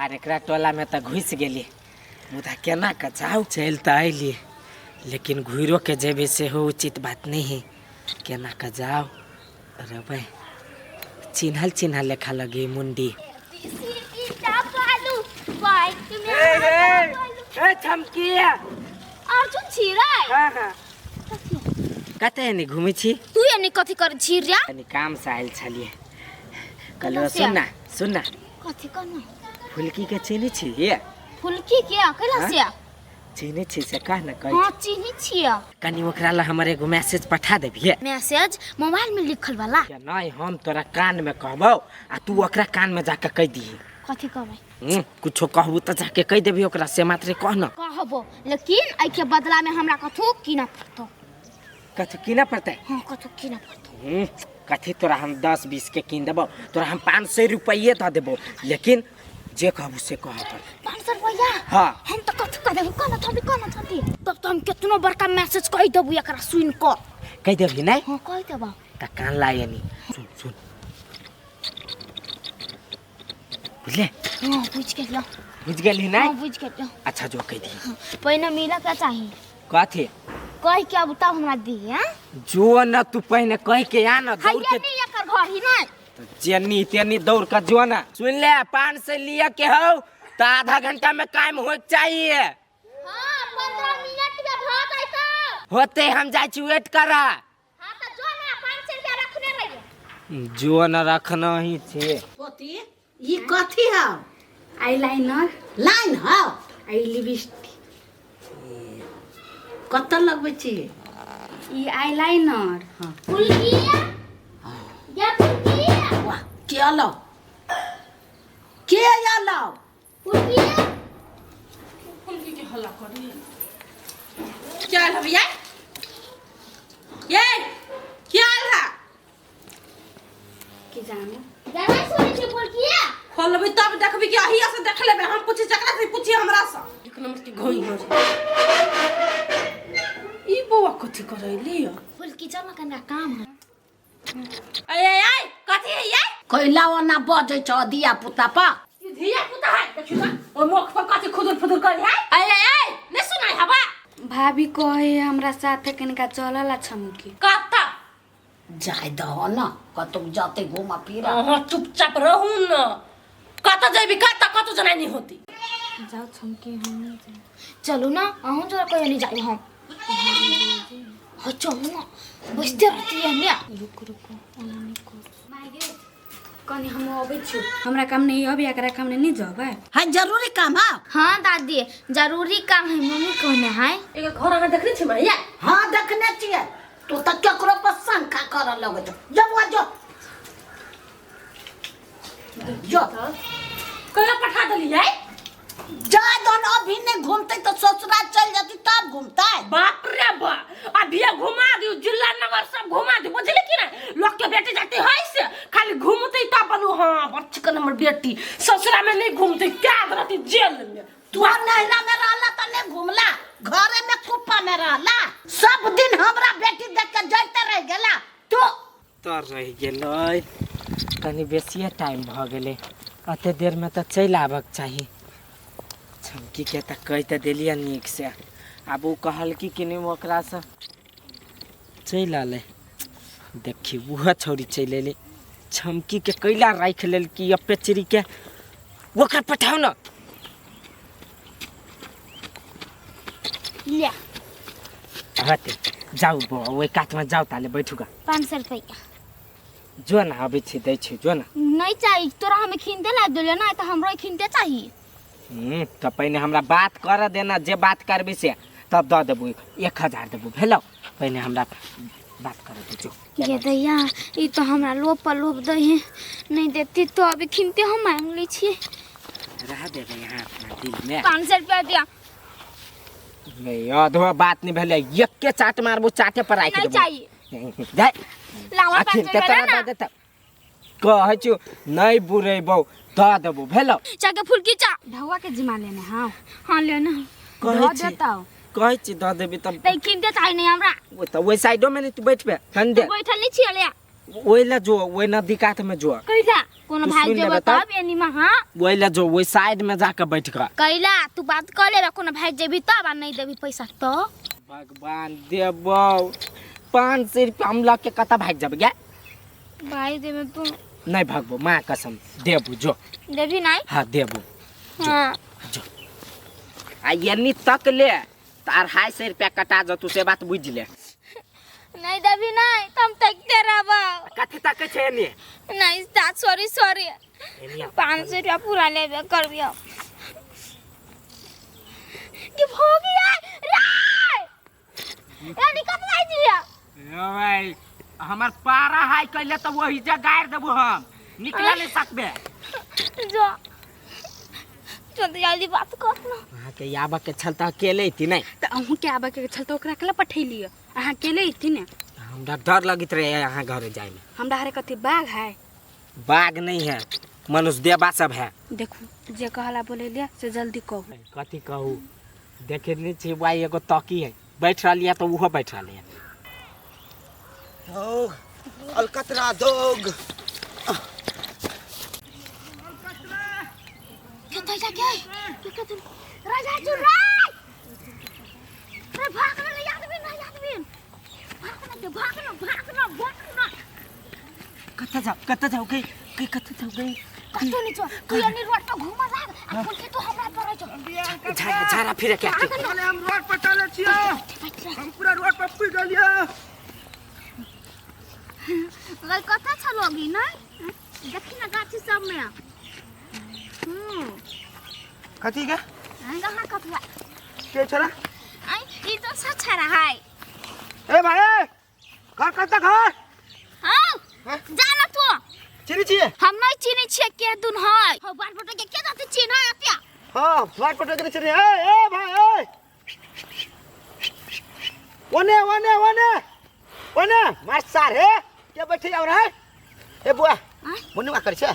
यार एकरा टोलामे तऽ घुसि गेली मुदा केना कऽ जाउ। चलि तऽ अयली लेकिन घुरियो के जेबै सेहो उचित बात नहि है। केना कऽ जाउ रबै चिन्हल चिन्हल लेखा लगी मुंडी। ए छमकिया अर्जुन छी रे। हाँ हाँ, कतऽ एने घुमै छी? तू एने कथी कर छी रे? कनी काम से आयल छलियै। कहलियै सुन ना, सुन ना। कथी कहना? फुलकी के चिन्है छी? ये फुलकी के कैला से चिन्है छी से कह ना। कह। हाँ चिन्है छियै। कनी ओकरा ला हमर एगो मैसेज पठा देबिहे। मैसेज मोबाइल में लिखल वाला? नहीं, हम तोरा कान में कहबौ आ तू ओकरा कान में जाके कह दिही। कथी कहबै? कुछो कहबू तऽ जाके कह देबही ओकरा, से मात्रे कह ना। कहबो, लेकिन एहि के बदला में हमरा कथू कीना पड़तो। कथी कीना पड़तै? हाँ कथू कीना पड़तो। कथी तोरा हम 10-20 के कीन देबौ, तोरा हम 500 रुपये दऽ देबौ, लेकिन जे कहबू से कहऽ पड़तै। 500 रुपया? हाँ। हम तऽ कथू कह देबू, कहना थोड़ी, कहना थोड़ी। तब तो हम केतनो बड़का मैसेज कह देबू एकरा सुन कऽ। कह देबही नै? हाँ कह देबौ। तऽ कान लायनी सुन सुन, बुझले? हाँ बुझ गेलियौ। बुझ गेलही नै? हाँ बुझ गेलियौ। अच्छा जो कह दिही। हाँ, पहिने मिलऽ के चाही। कथी? कह के अब तब हमरा दी। हैं जो न तू पहिने कह के आ न, दौड़ हैया के। नहीं एकर घर ही नहीं। जेनी तेनी दौड़ के जो ना। सुन ले, 500 लिया के हो तो आधा घंटा में काम हो चाहिए। हाँ 15 मिनट में भ जैतौ। होते हम जाइ छी, वेट करा। हाँ तो जो ना 500 रुपया रखने रहिए। जो न रखना ही छे। पोती ई कथी हौ? Eye liner. लाइन हौ? आई लिपस्टिक। कतऽ लगबै छी ई आई लाइनर? हाँ। फुलकिया या फुलकिया। वाह, के अलौ, के अलौ? फुलकिया। फुलकी के हल्ला करी क्या है भैया? ये क्या है? की जाने। जाना सुनै छी फुलकिया। खोलबै तब देखबी कि अहिया से देख लेबै। हम पूछी जकरा से पूछी हमरा से। एक नंबर के घोई हो ई बौआ कथी करैली? फुलकी चल ना, कनिका काम है। ऐ ऐ ऐ कथी है ये? कैला ओना बजै छौ धिया पुता पर? ई धिया पुता है, देखियो त ओ मुख पर कथी खुदुर फुदुर कर है। ऐ ऐ ऐ नहीं सुनाई हवा। भाभी कहे हमरा साथे कनिका चलला छमकी। कत्ता जाय दहो न, कतौ जते घूम फिर। अहाँ चुपचाप रहू न, कत जेबी कत कत जनाई नहीं होती। जाओ छमकी, हम नहीं जाए। चलू ना, अहूँ जरा कहियो नहीं जाइब हम। हाँ चलू ना, बैठते रहती है ने। रुको रुको, ओना नहीं कर कनी, हम अबै छी, हमरा काम नहीं अबै, एकरा काम नहीं जबै। है जरूरी काम है? हाँ दादी जरूरी काम है, मम्मी कहने है। एक घर अहाँ देखने छी मैया? हाँ देखने छियै। तू तऽ केकरो पर शंका करऽ लगै छौ। जो बुआ जो जो। कहिया पठा देलियै? जाय दहन, अभी नहीं घूमते तो ससुराल चल जाती तब घूमते। बाप रे बाप, अभी घुमा दियो जिला नगर सब घुमा दियो, बुझली कि ना? लोग के बेटी जाती है से खाली घूमते तब बोलू हाँ बच्चे का नंबर बेटी ससुरा में नहीं घूमते, क्या रहती जेल में। तू नैहरा में रहला तो नहीं घूमला, घरे में कुप्पा में रहला, सब दिन हमरा बेटी देख के जलते रह गेला तू। तर रहि गेलै, कनि बेसिए टाइम भऽ गेलै। एते देरमे तऽ चलि आबक चाही। छमकीके तऽ कहि तऽ देलियै नीकसँ, आब ओ कहलकी कि नहि ओकरासँ चलि अयलै। देखी उहो छौड़ी चलि अयलै। छमकीके कैला राखि लेलकी अपेचरीके? ओकरा पठाउ ने। ले हते जाउ बौआ, ओहि कातमे जाउ, ताले बैठू गा। 500 रुपया जो ना, अबै छी दै छी, जो ना। नहीं चाहिए तोरा, हमें खिनते ला दिले ना तो हमरो खिनते चाहिए। तऽ पहिने हमरा बात करऽ देना, जे बात करबी से तब दऽ देबू, 1000 देबू। भेलौ? पहिने हमरा बात करऽ दे, जो। ये दैया, ई तो हमरा लोभ पर लोभ दै है। नहीं देती तो अभी खिनते हम मांग लै छियै। रह देबै यहाँ अपना दिलमे। 500 रुपया दिया। नहीं अधवा बात नहीं भेलै, एक्के चाट मारबू, चाटे पर राखि नहीं देबू। चाहिए। जाय लावा। अखिन 500 ते रुपया तोरा ना दऽ देतौ, कहै छियौ नहि बुरेबौ, दऽ देबौ, भेलौ? जाके फुलकी चा ढौआ के जिमा लेने। हाँ हाँ लेना। कहै दऽ छी देतौ, कहै छी दऽ देबी तब। तै खिनते चाहिए नहीं हमरा। ओ तऽ ओहि साइडोमे नहि तू बैठबे कनि दे। बैठल नहीं छियै ले। ओहि लए जो, ओहि नदी कातमे जो। कैला? कोनो तू भाग सुनि जेबो लेबे तब? तब एनी में। हाँ, ओहि ला जो ओहि साइड में जाके बैठ कऽ। कैला तू बात कर लेबे, कोनो भाग जेबी तब आ नहीं देबी पैसा तो भगवान देबौ 500 रुपया हम लऽ के कतऽ भागि जेबै गे? भाई देबे तू। नहीं भागबो, माँ कसम देबू जो। देबी नहीं? हाँ देबू। हाँ जो आ एनी तक ले तऽ 250 रुपया कटा जतू, से बात बुझि ले। नहीं देबी नहीं तो हम तकते रहबो। कथी तकै छै एनी? नहीं दा, सॉरी सॉरी। एनी आ। 500 रुपया पूरा लेबे करबियो कि हो गया रे ए निकल जाय जिया। यो भाई हमर पारा हाई कैले तऽ वही जगह गारि देबू, हम निकला नहीं सकबे। जो जल्दी जल्दी बात कर ना। अहाँके आबऽ के छल तऽ अकेले अयती नहि? तऽ अहूँके आबऽके छल तऽ ओकरा केला पठेलियै? अहाँ अकेले अयती ने। हमरा डर लगैत रहे अहाँ घरे जायमे। हमरा हरे कथी बाघ है? बाघ नहीं है, मनुष्य देवा सब है। देखू जे कहला बोलेलियै से जल्दी कहू। कथी कहू, देखे नहीं छी भाई एगो तकी है बैठ रहलियै तऽ ओहो बैठ रहलियै। दोग अलकतरा दोग। कतऽ जाके के कतऽ राजा चुराई रे, भाग ना रे आदमी ना आदमी, भाग ना के, भाग ना भाग ना भाग ना। कतऽ जाउ कतऽ जाउ गई गई कतऽ जाउ गई? कतौ नहीं जो, तू एनी रोड पर घूम लाग आ फुलके तू हमरा पर जो। झाड़ा झाड़ा फिरे के आके। अरे हम रोड पर चले छियै, हम पूरा रोड पर पुग गेलियै। गई कतऽ छलो अभी? नहीं देखी ना गाछी सब में। कथी के? कहाँ कथुआ के छला? आई ई तो सच रहा है। ए भाई घर कतऽ घर? हाँ जाना तू। चिन्है छियै? हम नहीं चिन्है छियै के दुन है। हो बार बटे के के जाते चिन्ह आतिया। हाँ फ्लाइट पर के चिन्है। ए ए भाई ए ओने ओने ओने ओने मार सार हे के बैठे आउ रे। ए बुआ मनुआ करै छै?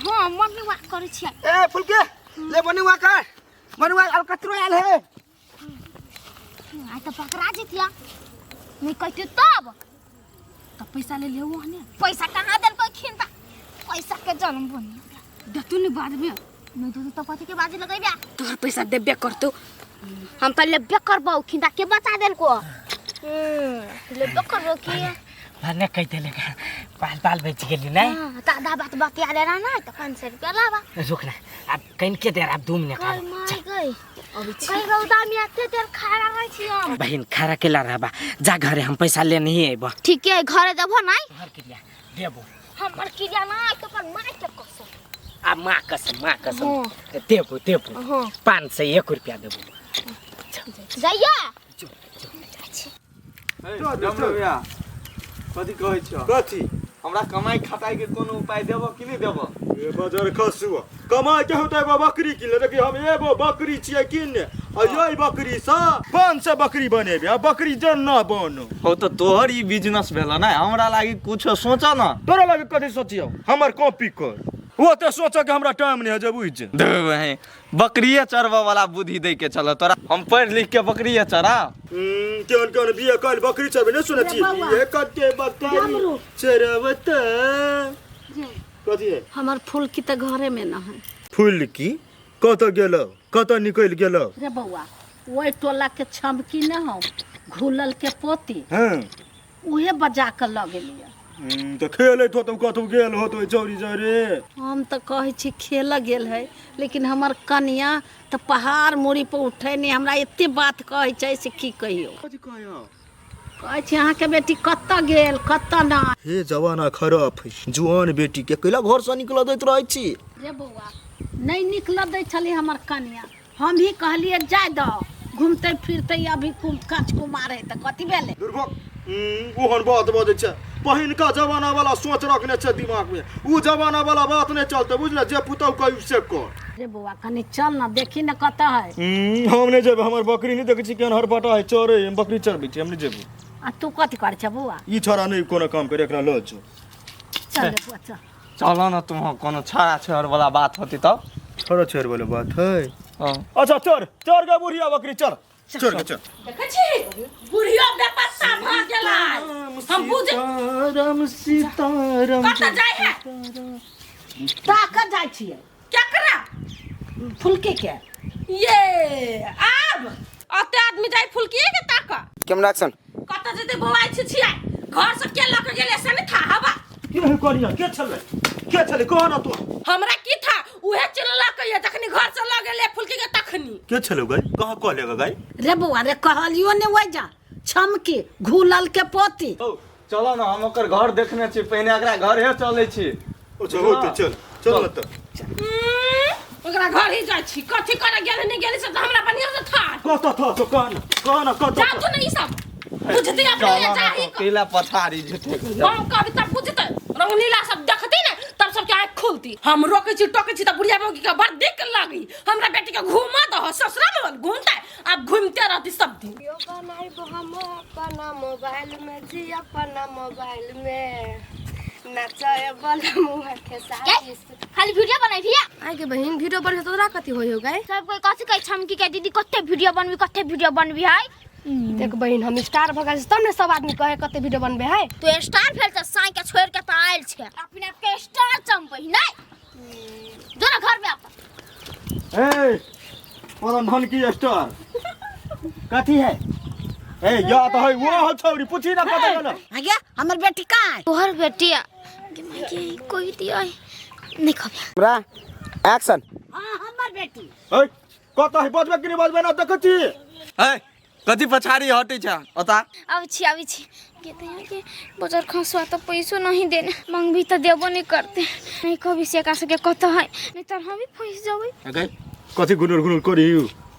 हाँ मम्मी वाक करै छियै। ए फुलके ले मनुआ कर, मनुआ अलकतरो आयल है। आइ तऽ पकड़ा जेतिया नहीं कहती तब। तऽ पैसा ले लियौ ओहने। पैसा कहाँ देलकै खिनता, पैसा के जन्म बनी देतू ने बाद में। नहीं देतू तो कथी के बाजी लगेबे? तोहर पैसा देबे करतौ। हम तऽ लेबे करबौ, खिनता के बचा देलको। लेबे करबौ की भने कहि देले बाल बाल बचि गेली नहीं? हाँ, तऽ आधा बात बतिया ले रहा ना तऽ 500 रुपया लाबा। रुक ना आब कनिके देर, आब 2 मिनट। गई माय गई गई रौदा में एते देर खड़ा रहै छी हम। बहिन खड़ा केला रहबा, जा घरे हम पैसा ले नहीं अयबो। ठीक है घरे देबो नहीं? तोहर क्रिया देबो। हमर क्रिया ना तो पर माय के कसम। आ माँ कसम माँ कसम देबो देबो। 501 रुपया देबो। जाइया भैया कथी कहै छियौ? कथी? हमरा कमाई खटाई के कोनो उपाय देबो कि नहि देबो? ए बजर खसुआ कमाई के होतै एगो बकरी किन ले। देखी हम एगो बकरी छियै किनने आ यही बकरी सँ 500 बकरी बनेबै आ बकरी जन न बनो। हो तऽ तोहर ई बिजनेस भेल ने, हमरा लागी कुछो सोच न। तोरा लागी कथी सोचियौ? हमर कॉपी कर, ओ तऽ सोचऽ के हमरा टाइम नहि है जे बुझ। देबे बकरिए चरबऽ वाला बुद्धि दै के छल तोरा, हम पढ़ि लिख के बकरिए चरा। केहन केहन बिये कल बकरी चरबै नहि सुनै छी? बिये कते बकरी चरबत कथी है? हमर फुलकी तऽ घरे में न है। फुलकी कतऽ गेलौ, कतऽ निकलि गेलौ? रे बौआ ओहि टोला के छमकी न हौ घुलल के पोती। हाँ उहे बजा के लऽ गेलियै। तऽ खेलैत होतौ कतौ गेल होतौ चौरी जरे। हम तऽ कहै छी खेलऽ गेल है, लेकिन हमर कनिया तऽ पहाड़ मूड़ी पर उठै नहि, हमरा एते बात कहै छै से की कहियौ। कथी कहियौ? कहै छी अहाँके बेटी कतऽ गेल कतऽ नहि। हे जमाना खराब है, जुआन बेटी के कैला घर से निकलऽ दैत रहै छी? रे बौआ नहि निकलऽ दै छलै हमर कनिया, हम ही कहलियै जाय दऽ घूमते फिरते अभी काच कुमार है तऽ कथी भेलै? दुर्भोग ओहन बात बजै छै, पहिनका जमाना वाला सोच रखने छै दिमाग में, उ जमाना वाला बात नहीं चलते बुझले, जे पुतहु कही से कर। रे बौआ कनी चल न देखी न कतऽ है। हम नहीं जेबै, हमर बकरी नहीं देखै छी केहन हरपटा है चरे, हम बकरी चरबै छी, हम नहीं जेबै। आ तू कथी करै छ बौआ? ई छोरा नहीं कोनो काम करे, एकरा लऽ जो। चल रे बौआ चल। चल न तुम कोनो छड़ा छड़ वाला बात होती तब। छड़ा छड़ वाला बात है? हाँ। अच्छा चल चल गे बुढ़िया बकरी चल चल गे चल। देखै छी बुढ़ियो बेपत्ता भऽ गेलै। हम बुझ सीताराम सीताराम कतऽ जाइ है? ताकऽ जाइ छियै केकरा फुलकी के ये आब अते आदमी जाय फुलकिए के ताक कैमरा एक्शन कत जेते बौआइ छी छियै घर से के लक गेले से नहीं था हवा के है कनिया के छलै के छलै कह ना तू हमरा की था उहे चिल्ला कहिए जखनी घर से लग गेले फुलकी के तखनी के छलै गई कहाँ कह लेगा गई रे बौआ रे कहलियो ने ओइ जा छमकी घुलल के पोती हौ, चलो ना हम ओकर घर देखने छी पहिने एकरा घरे चलै छी अच्छा होते चल चल ना तऽ ओकरा घर ही जाइ छी कथी करे गेले नहीं गेले से तो हमरा बढ़िया से था कतऽ था तो कह ना कह ना कतऽ जा तू नहीं सब बुझती अपने चलो ना जाही तो पीला पछाड़ी झूठे के जा। हम कभी तब बुझते रंगनीला सब देखती ने तब सबके आँख खुलती हम रोकै छी टोकै छी तऽ बुढ़िया मौगी के बड़ दिक लगी हमरा बेटी के घुमा दह ससुरा में घूमते आब घूमते रहती सब दिन वीडियो बनाइब हम अपना मोबाइल में जी अपना मोबाइल में नचय वाला मुँह के साथ खाली वीडियो बनाई भैया आइ के बहिन वीडियो बन तोरा कथी होय हो गए सब कोई कथी कहै छमकी के दीदी कते वीडियो बनबी कते वीडियो बनबी है देख बहिन हम स्टार भऽ गेल छी तब ने सब आदमी कहे कते वीडियो बनबे है तू स्टार भेल त साई के छोड़ के त आयल छै अपने आप के स्टार चमबै नहीं जो ना घर में अपन ए पता धन की स्टार कथी है ए या तो है वो हो छौरी पूछी ना पता गेल आगे हमर बेटी कहाँ है तोहर बेटी के माय के कोई दिया नहीं खबे कैमरा एक्शन हाँ हमर बेटी ए कतऽ है बजबे कि नहीं बजबे ना देखै छी ए कथी पछाड़ी हटै छ ओता अब छी अभी छी के तो यहाँ के बाजार खसुआ तो पैसो नहीं देने मांगबी तो देबो नहीं करते नहीं कभी से का सके कत है नहीं तर हम भी फंस जाबे गई कथी गुनुर गुनुर करी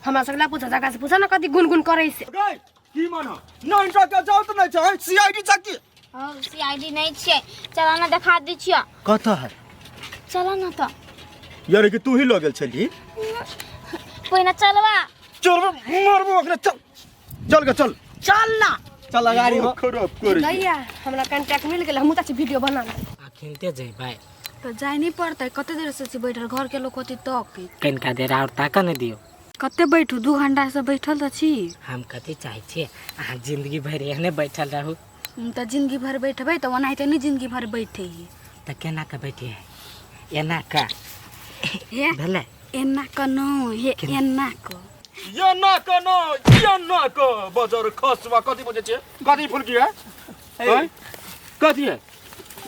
हमरा सब ला पूछा जगह से पूछा ना कथी गुनगुन करे से गई की मानो नहीं टका जाओ तो नहीं चाहे सीआईडी चाकी हां सीआईडी नहीं छियै चला ना दिखा दी छियो कतऽ है चला ना तो यार कि तू ही लऽ गेल छली पहिने चलवा चल मारबो अखने चल चल गे चल चल ना चल गाड़ी हो खराब करी गैया हमरा कॉन्टैक्ट मिल गेल हमहूँ तऽ वीडियो बना लेब। अखिनते जेबै तऽ जाय नहि पड़तै कते देर से छी बैठल घर के लोग कथी तक कनिका देर आओर ताकऽ ने दियौ कते बैठू 2 घंटा से बैठल तऽ छी हम कथी चाहै छियै अहाँ जिंदगी भरि एहने बैठल रहू तऽ जिंदगी भर बैठबै तऽ ओनाहिते नहि जिंदगी भर बैठे ही तऽ केना कऽ बैठिए एना कऽ हे भेलै एना कऽ न हे एना कऽ ये ना क न ये ना क बजर खसवा कथी बजै छै कथी फुलकी है हैं? कथी है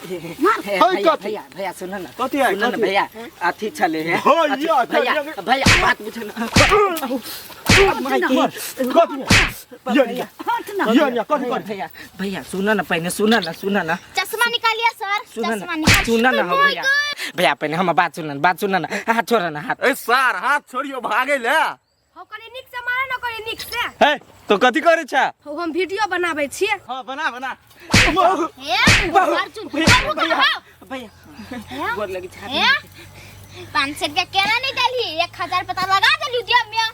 हे, है भैया कथी? भैया भैया सुन न कथी है, सुन न कथी? भैया अथी छलै हे भैया, अथी- भैया कथी? भैया बात बुझ न कथी है ये ये हट ना ये ये कथी कथी भैया भैया सुन न पहिने सुन न सुन न चश्मा निकालिए सर सुन चश्मा न निकाल सुन न हो भैया भैया पहिने हमर बात सुन न बात सुन न हाथ छोड़ न हाथ ए सार हाथ छोड़ियो भागै ले हौ कनि नीक से मारे ना कनि नीक से हे तो कथी करै छ हौ हम वीडियो बनाबै छियै हां बना बना ए अर्जुन भैया रुक भैया गोर लगी छै ए 500 रुपया केना नहीं देली 1000 पता लगा देली दिया में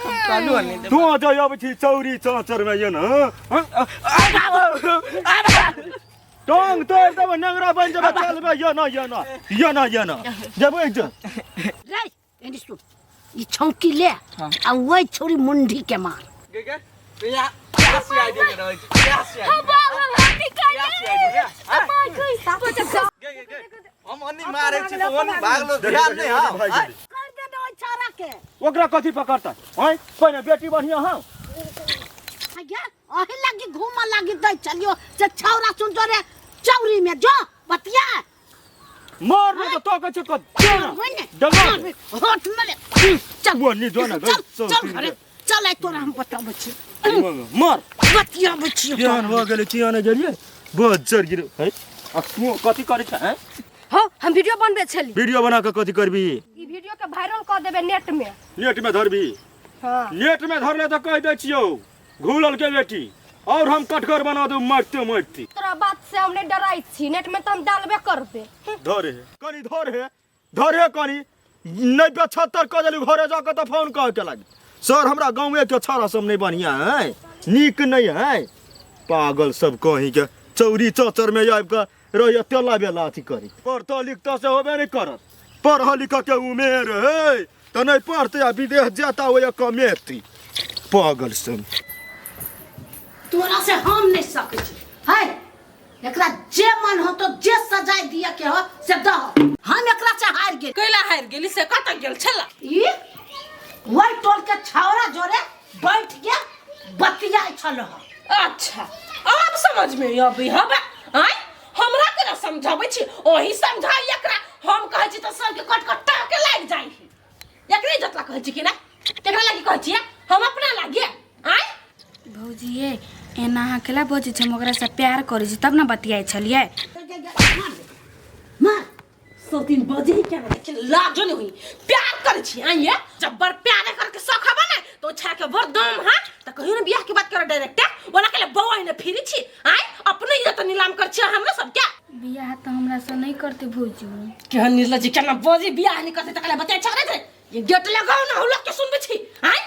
कहलु नहीं तू जाय आबै छी चौरी चाचर में ये न टांग तोड़ देबै नेंगरा बनि जेबै चलबै ये न ये न ये न ये न जेबै एक रे एनी सुन ई छौकी ले आ वही छोरी मुंडी के मार गे गे या सीआईडी के रहै छी या सीआईडी गे गे गे हम अन्नी मारै छी तो ओनी भागलो ध्यान नै हौ कर दे दो छाड़ा के ओकरा कथी पकड़तै हैं पहिने बेटी बढ़िया हौ आज्ञा अही लगी घूम लगी दै चलियो से छौरा सुन तोरे चौरी में जो बतिया मार ने तो कहै छै कत होय ने डगा होठ में ले चल वो नी जो ना चल चल घरे चल आइ तोरा हम बताबै छी मार बतियाबै छी केहन भऽ गेलै किया गेलियै बज्जर गिर है आ तू कथी करै छ हैं हौ हम वीडियो बनबै छली वीडियो बना कऽ कथी करबी ई वीडियो के वायरल कऽ देबै नेट में नेट में धरबी हाँ नेट में धरले तऽ कहि दै छियौ घुलल के बेटी और हम कटघर बना दू मरते मरते तोरा बात से हम नहीं डराइ छी नेट में तऽ हम डालबे करबै धरे हे कनी धरे हे धरे कनी नहीं 75 कऽ देलू घरे जा कऽ तऽ फोन कह के लागी सर हमरा गाँवे के छाड़ा सब नहीं बढ़िया है नीक नहीं है पागल सब कहीं के चौरी चौचर में आबि कऽ रहैया तेला बेला अथी करी पढ़तऽ लिखतऽ से होबे नहीं करत पढ़ऽ लिखऽ के उमेर है तऽ नहीं पढ़तै आ विदेश जेता ओहि कमेती पागल सब तोरा से हम नहीं सकै छी है एकरा जे मन हो तो जे सजाय दिया के हो से दह। हम एकरा से हार गेल। कैला हारि गेली से कतऽ गेल छला? ई वही टोल के छावरा जोरे बैठ के बतियाइ छल ह। अच्छा अब समझ में अबै हबे। आय हमरा के ना समझाबै छी, ओही समझाई एकरा। हम कहै छी तऽ सबके कट कट के लागि जाइ है। एकरे जतला कहै छी कि ना केकरा लागि कहै छी? हम अपना लागे। आय भौजी ये एना अहाँ केला बजै छी? हम ओकरासँ प्यार करै छी तब ने बतियाइ छलियै। मार सब दिन बजे ही क्या लेकिन लाजो नहीं हुई। प्यार करे छी आइए, जब बड़ प्यार करके शौक हबा ना तो छा के बड़ दम हा त कहियो ना बियाह के बात कर डायरेक्ट ओना के बौआ ने फिरी छी। आय अपने इज्जत नीलाम कर छी हमरा सब क्या। बियाह तऽ हमरासँ नहि करतै भौजी। केहन निर्लज्ज केना बजे बियाह नहीं करते तकला बता छरे रे। ये गेट लगाओ ना हम लोग के सुनबे छी। आय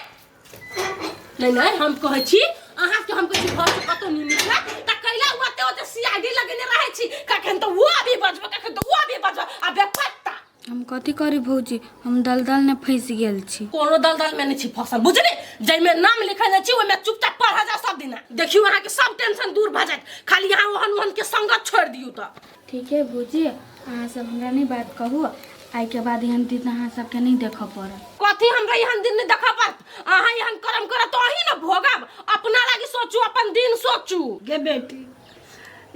नहीं नहीं हम कहै छी अहाँ के, हम कहै छी घर से कतौ नहीं निकला त कैला ओते ओते सीआईडी लगेने रहै छी। कखन तो वो अभी बजबो, कखन तो वो अभी बजबो। अबे पत्ता हम कथी करी भौजी? हम दलदल में फंसि गेल छी। कोनो दलदल में नहीं छी फसल बुझली? जाहिमे नाम लिखल छी ओहिमे चुपचाप पढ़ जा सब दिना। देखियो अहाँ के सब टेंशन दूर भऽ जायत, खाली अहाँ ओहन ओहन के संगत छोड़ि दियौ तऽ। ठीक है भौजी, अहाँ सब हमरा नहीं बात कहू। आइ के बाद एहन दिन अहाँ सबके नहीं देखऽ पड़त। कथी हमरा एहन दिन नहीं देखऽ पड़त? अहाँ एहन करम करत तो अहीं ने भोगब। अपना लागी सोचू, अपन दिन सोचू। गे बेटी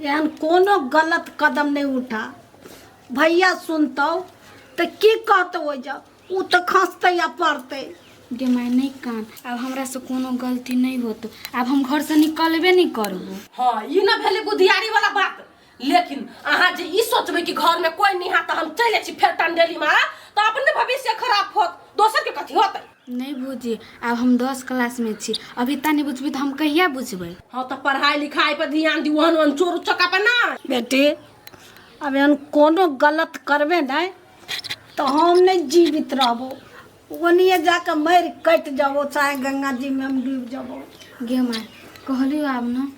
एहन कोनो गलत कदम नहीं उठा। भैया सुनतौ तऽ की कहतौ? ओहि जा उ तऽ खसतै या पड़तै। गे माय नहीं कान, आब हमरा से कोनो गलती नहीं होत। आब हम घर से निकलबे नहीं करबो। हाँ ई न भेलै बुधियारी वाला बात। लेकिन अहाँ जे ई सोचबै कि घर में कोई नहीं है तऽ हम चलि जाइ छी फेर टंडेली मारा तऽ अपने भविष्य खराब होत, दोसर के कथी होतै? नहीं भौजी, आब हम 10 क्लास में छी, अभी ता नहीं बुझबै तऽ हम कहिया बुझबै? हाँ तऽ पढ़ाई लिखाई पर ध्यान दियौ, ओहन ओहन चोर उचक्का पर ना। बेटी अब एहन कोनो गलत करबे नहीं तो हम नहीं जीवित रहबो। ओनिए जाके मरि कटि जाबो, चाहे गंगा जी में हम डूबि जाबो। गे माय कहलियो आब न।